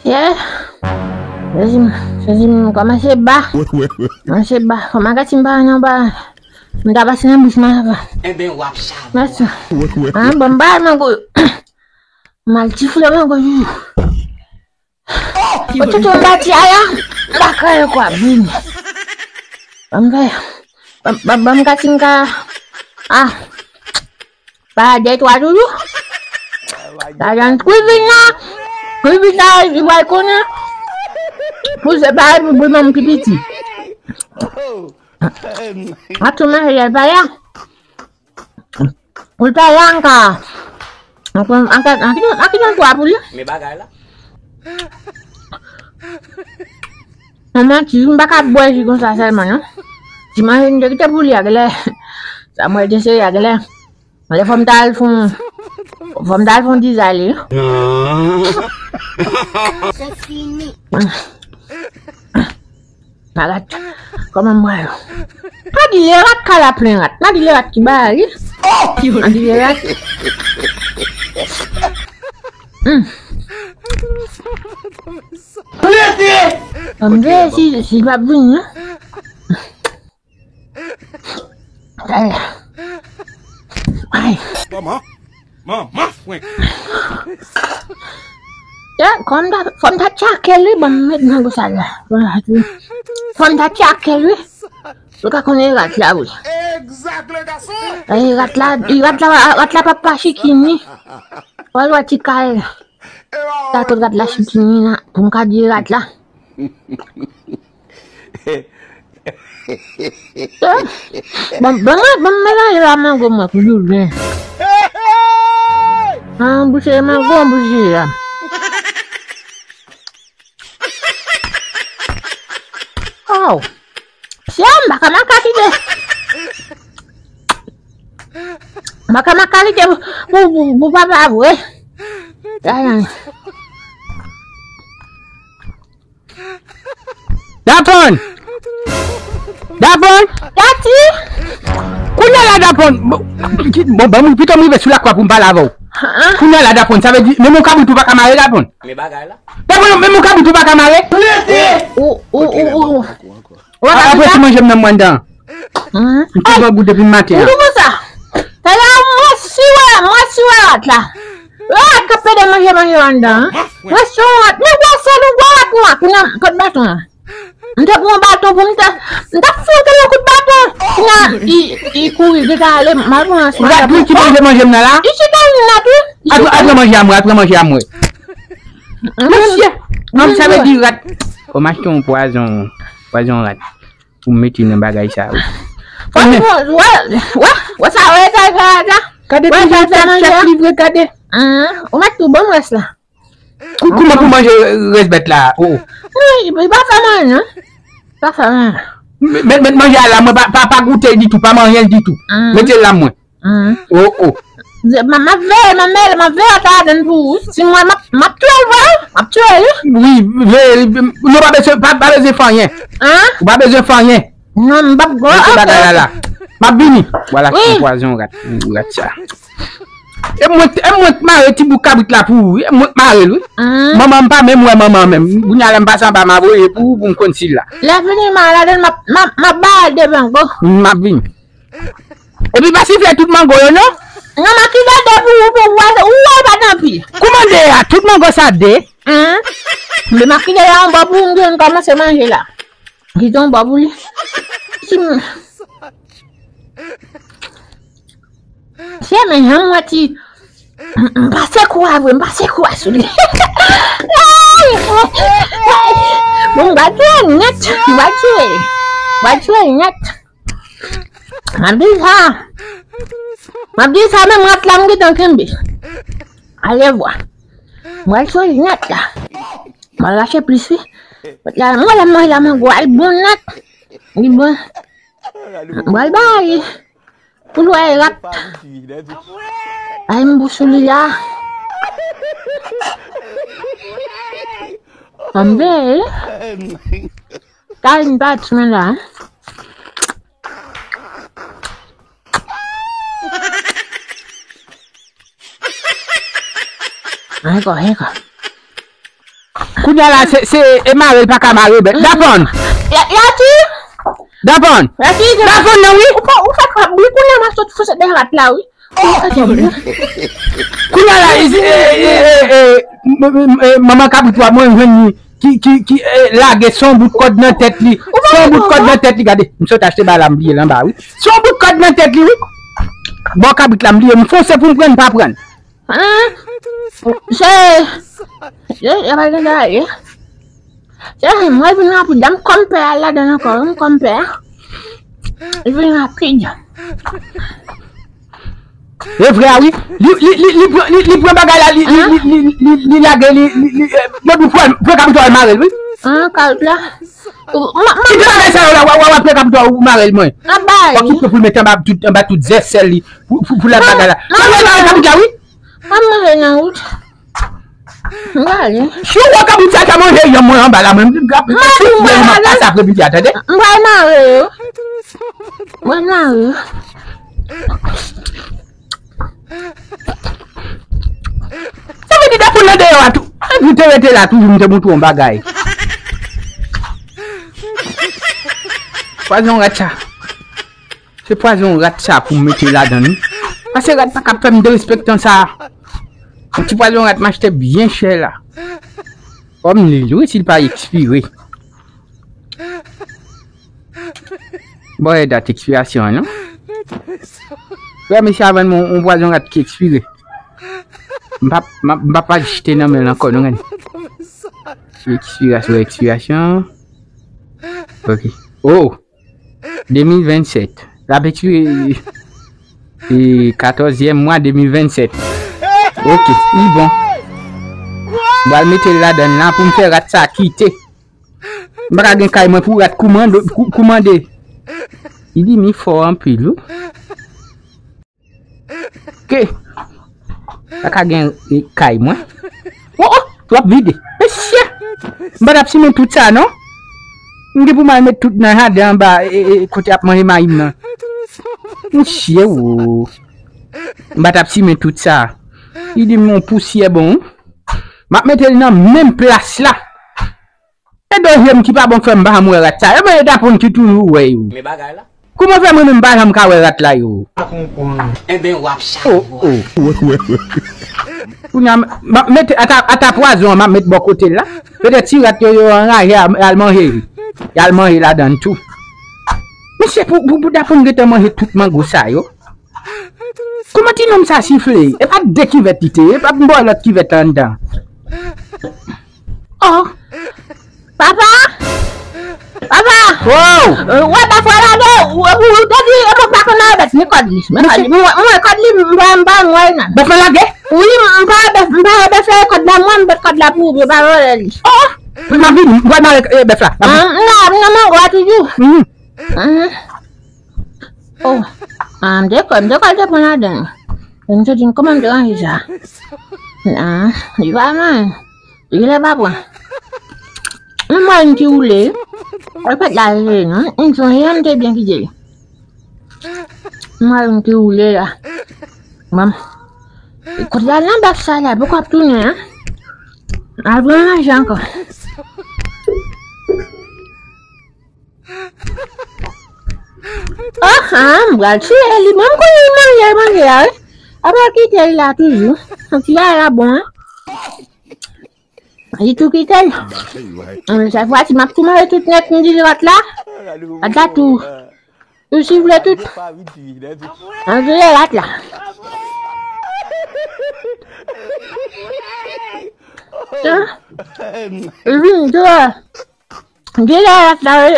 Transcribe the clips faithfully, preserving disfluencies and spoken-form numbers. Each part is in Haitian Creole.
Yeah. Sezi m, sezi m kòmanse ba. Kòmanse ba. Kòman gati m pa nan ba. M ta pase nan bouch mwen avan. Ebyen w ap chal. Mèsi. An, bon, bay mwen go. Mal ti flè mwen go. Ototo m pati aya. M pa kraye kwa vini. Ban m fè. Ban m gati m ka. Ah. Pa de twa toujou. Lajan kwizin nan. Kwizin nan, li bay konnen. Pou se pa pou, pou nonm ki piti. A tou manje pa ya. Pou ta ya anka. Anka, anka, anka, anka, anka, anka, pou li. Men bagay la. Manman, ti, m pa ka bwè ji konsa sèlman, non. Ti manje m te kite pou li a, genlè. Sa mwen te sere a, genlè. Lè fò m ta al fon, fò m ta al fon dizay li. Se fini. Rat. Kòman m pral? Pa di le rat ka la plen rat. Pa di le rat ki ba wi. Pa di le rat. Hmm. Ann veye si, si l p ap vini, non. Ay. Ay. Manman. Manman fwenk. Ya, kòm ta, fò m ta tchake li, ban m met nan gwo sa la. Fò m ta tchake li. Ou ka konnen rat la, wi. Egzak, le gason. Ay, rat la, rat la, rat la pa pa chikini. Wè, wè, ti kal. Ta kot rat la chikini la, pou m ka di rat la. Bon, bon, mwen, bon, mwen, la, la, mango, mwen, pou Julien. An, bouche, mango, bouche, la. Oh. Sya, m pa ka makak ide. M pa ka makak ide pou, pou, pou, pou papa vre. Ayan. Dapòn! Dapòn! Tati! Kounye a la, Dapòn! Bon, bon, bon, pito m rive sou lakwa pou m pale avè w. Kounye a la, Dapòn, sa vle di, menm yon kabrit ou pa ka mare, Dapòn. Men bagay la. Dapòn, menm yon kabrit ou pa ka mare. Ou, ou, ou, ou, ou. Apre ti manje m nan mwen anndan. M te grangou depi maten an. Ou konsa? Tala mwen si wè, mwen si wè rat la. Rat k ap pede manje, manje anndan. Mwen si yon rat. Men gwo sèl ou gwo rat nwa ki nan kot baton an. M te pran baton pou m te, m t ap fout yon kout baton. Nan, i, i kouri, li te ale, m al pran yon rat wi ki manje manje m nan la. I chita nan tou. Al pran manje a mwen, al pran manje a mwen. Mesye, non, sa vle di rat. Fò m achte yon pwazon, pwazon rat. Pou m mete nan bagay sa, wi. Wè, wè, wè, wè sa, wè sa, wè sa. Gade kijan tèt, tèt li vre, gade. Ou mèt tou bon rès la. Kou-, kouman pou manje rès bèt la? Oh. Non, li pa fè manje, non. Pa fè manje. Mèt, mèt manje a la, mwen pa, pa, pa goute l ditou, pa manyen l ditou. Mete l la, mwen. Oh, oh. M ap veye, m ap veye, m ap veye ata ladann pou ou. Si mwen, m ap, m ap tiye l vre, m ap tiye l wi. Wi, veye, nou pa bezwen, pa, pa bezwen fè anyen. Ou pa bezwen fè anyen. Non, m p ap gwo. Mete bagay la la. M ap vini. Vwala, se yon pwazon rat. Rat sa. E mwen, e mwen k mare ti bout kabrit la pou ou, wi. E mwen k mare l, wi. Manman m pa menm wè manman menm. Kounye a la m pase anba m a voye pou ou, pou m konn si l la. Lè fini, m a ladann, m ap, m ap, m ap ba l de mango. M ap vini. Epi pa sifle tout mango yo, non? Non, m a kite de pou ou, pou ou wè, ou wè l pa t anpil. Kouman de a? Tout mango sa de? Hen? Men m a kite la yon bò pou ou, m kòmanse manje la. Kite yon bò pou li. Si m, si men jan m wè ti, m, m pase kou a vre, m pase kou a sou li. Bon, m va tchwe nèt, m va tchwe. M va tchwe nèt. M ap di sa. M ap di sa, menm rat la m gentan kenbe. Alevwa. M pral sou nèt la. M pral rache plis, wi. Rat la, mwen la, mwen la, mwen gwo, al bon nèt. Li bon. M pral bay. Pou l wè rat. Ay, m bou sou li la. Anbe. Kay m pati men la. Ankò, ankò. Kounye a la, se, se, e mare l pa ka mare bèt. Daponn! Yati! Daponn! Yati! Daponn nan, wi! Ou pa, ou fè krab, wi, kounye a m ap sot fouset dèyè rat la, wi. Kounye a la, e, e, e, e, m- m- m- e, manman kabrit wa mwen jwenn li ki, ki, ki e, lage se yon bout kòd nan tèt li. Se yon bout kòd nan tèt li, gade. M sot achte ba la, m bliye l anba, wi. Se yon bout kòd nan tèt li, wi. Bò kabrit la, m bliye, m fonse pou m pran, m pa pran. An? Se, se, y ap al nan dèyè. Se, mwen vin rapid, m kòm pè a ladan ankò, m kòm pè a. Vin rapid. E vre a wi. Li, li, li, li pran, li, li pran bagay la, li, li, li, li, li, li lage, li, li, li, eh, yo di pran, pran kabrit wa al mare l, wi. An, kabrit la. Ou, ma, ma, Ki travay sa yo la, wa, wa, wa, pran kabrit wa ou mare l, mwen. An, bay. Fòk li pran pou l mete anba tout, anba tout zèsèl li, pou, pou, pou l ap bagay la. Mwen mare kabrit la, wi. An, mare nan wout. Mare. Si w wè kabrit sa, sa manje yanm mwen anba la, mwen, m ap pase aprè midi a, tande? M pral mare yo. Mwen mare yo. Sa vle di depi w nan deyò a tou. Epi w te rete la toujou, m te montre w yon bagay. Pwazon rat sa. Se pwazon rat sa pou m mete ladan l, wi. Paske rat pa ka fè m derespektan sa. Yon ti pwazon rat m achte byen chè la. Fò m li l, wi, si l pa ekspire. Bon, e dat ekspirasyon an, non? Frè, mesye, a vann mwen yon pwazon rat ki ekspire. M p ap, m ap, m p ap al jete nan men l ankò, non, gade. Ekspirasyon, ekspirasyon. Ok. Oh! De mil vennsèt. L ap ekspire, e, katòzyèm mwa de mil vennsèt. Ok, li bon. M pral mete l ladan l la pou m fè rat sa kite. M pa ka gen kay mwen pou rat koumande, kou- koumande. Li di mi fò anpil, wi. Ke? Pa ka gen, e, kay mwen. Oh, oh, w ap vide. Mesye! M pa t ap simen tout sa, non. M gen pou m al met tout nan jaden anba, e, e, kote y ap manje mayi m nan. Mesye, wo. M pa t ap simen tout sa. Li di m yon pousyè bon. M ap mete l nan menm plas la. E de je m ki pa bon k fè m pa janm wè rat sa yo, men e daponn ki toujou wè yo. Men bagay la. Kouman fè mwen menm m pa janm ka wè rat la yo? Pa konprann. Enben w ap chaje. Oh, oh. Kounye a, m ap mete ata, ata pwazon an, m ap met bò kote l la. Petèt ti rat yo, yo anraje al, al manje li. Y al manje ladan l tou. Mesye, pou, pou, pou daponn gentan manje tout mango sa yo. Kouman ti nonm sa sifle? E pa de kivèt li te ye, e pa m bwè lòt kivèt la anndan. Oh! Papa! Papa! Oh! Euh, wè bèf la lage, ou, ou, ou te di, e mwen pa konn mare bèf, men kòd li. Men kòd li. Mwen, mwen kòd li, m pa, m pa mwen nan. Bèf la lage? Wi, m pa bèf, m pa bèf la kòd la, mwen m met kòd la pou ou, pa vòlè li. Oh! M ap vini, m pral mare, eh, bèf la. M ap vini. Ah, m nan, m nan mango a toujou. Mhm. Mhm. Oh, ah, m te kwè, m te kwè l te pran ladan l. E m te di m kòman m te ranje sa. Ah, li pa manyen. Li lè pa pran. M wè yon ti woule. Ou pa t la rele non. M sonje m te byen kite l. M wè yon ti woule la. Bon. Kote l al nan bèf sa la, poko ap tounen, an. Al pran manje ankò. Ah, ah, m pral tiye li. Mwen, m konnen li manje, manje a, wi. Apa kite l la toujou. Ti bagay la bon, wi. Li tou kite l. Ann, sa fwa si m ap tou manje tout nèt, m di rat la. Rat la tou. Tou sifle tout. Ann, vire rat la. Ah. Li vin tou. Gilè rat la, e, e,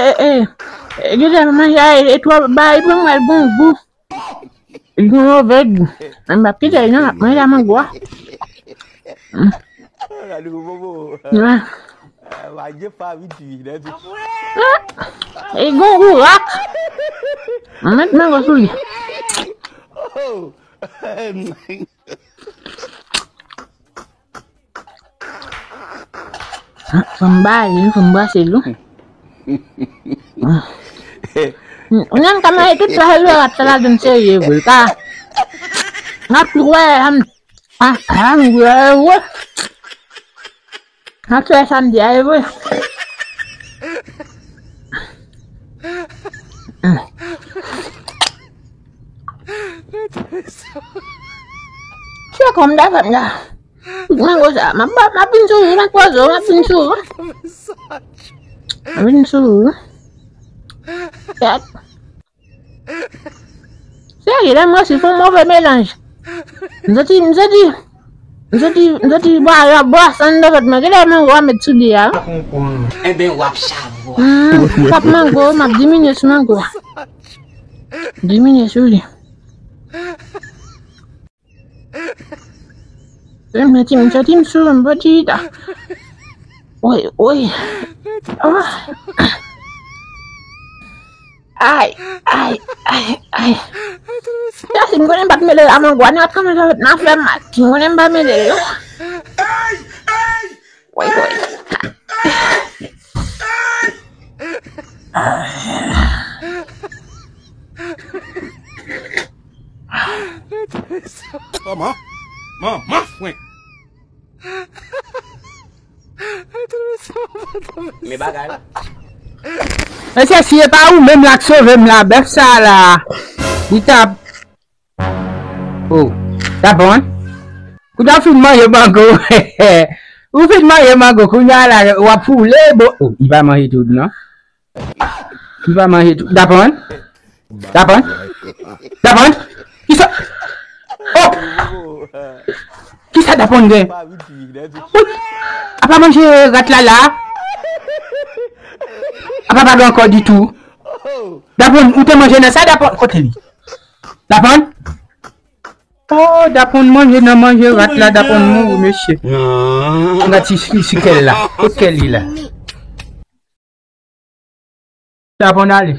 e, gilè manje a, e, e twò bay pou mwen, l gon gou. L gon move gou. Mwen m ap kite l non, m ap manje mango a. Gade pou bobo. Ah. Manje pa vit vit, hein. Ah. E gon gou rak. Mwen met mango sou li. Oh. Fò m ba li, fò m brase l, wi. Ou menm ka manje tout sa, yo rat sa ladan serye vre, ka. N ap wè, am, am, am, wè, wè. Atè samdi a, e vre. Chè kòm da fèm la. Mango sa, m ap, m ap vin sou ou, m ap poze w, m ap vin sou ou. M ap vin sou ou. Yap. Serye, lè m resi fè yon move melanj. M santi, m santi, m santi, m santi bwa, y ap bwase anndan vant mwen. Gade mango a met sou li a. Enben, w ap chavwa. Hmm, kap mango, m ap diminye sou mango a. Diminye sou li. M santi, m santi m sou, m santi ta. Woy, woy. Ah. Ay, ay, ay, ay. Sa si m konnen m pa t mele la, mango a, n ap kanpe nan fè mal. Si m konnen m pa mele l, non. Woy, woy. Kòman? Manman frenk. Men bagay. Mesye, si e pa ou menm la k sove m la, bèf sa la, li t ap, oh, t ap bon, wi. Ou t ap fin manje mango. Ou fin manje mango, kounye a la, w ap foule, bon. Oh, li pa manje tout, non. Li pa manje tout. Dapon? Dapon? Dapon? Kisa? Oh! Kisa Dapon gen? Ou, apa manje rat la la? Apa pa gen ankò ditou? Dapon, ou te manje nan sa, Dapon? Kote li? Dapon? Oh, Dapon manje nan manje rat la, Dapon mouri, mesye. Gad ti, ti, ti kèl la. Kot kèl li la? Dapon ale.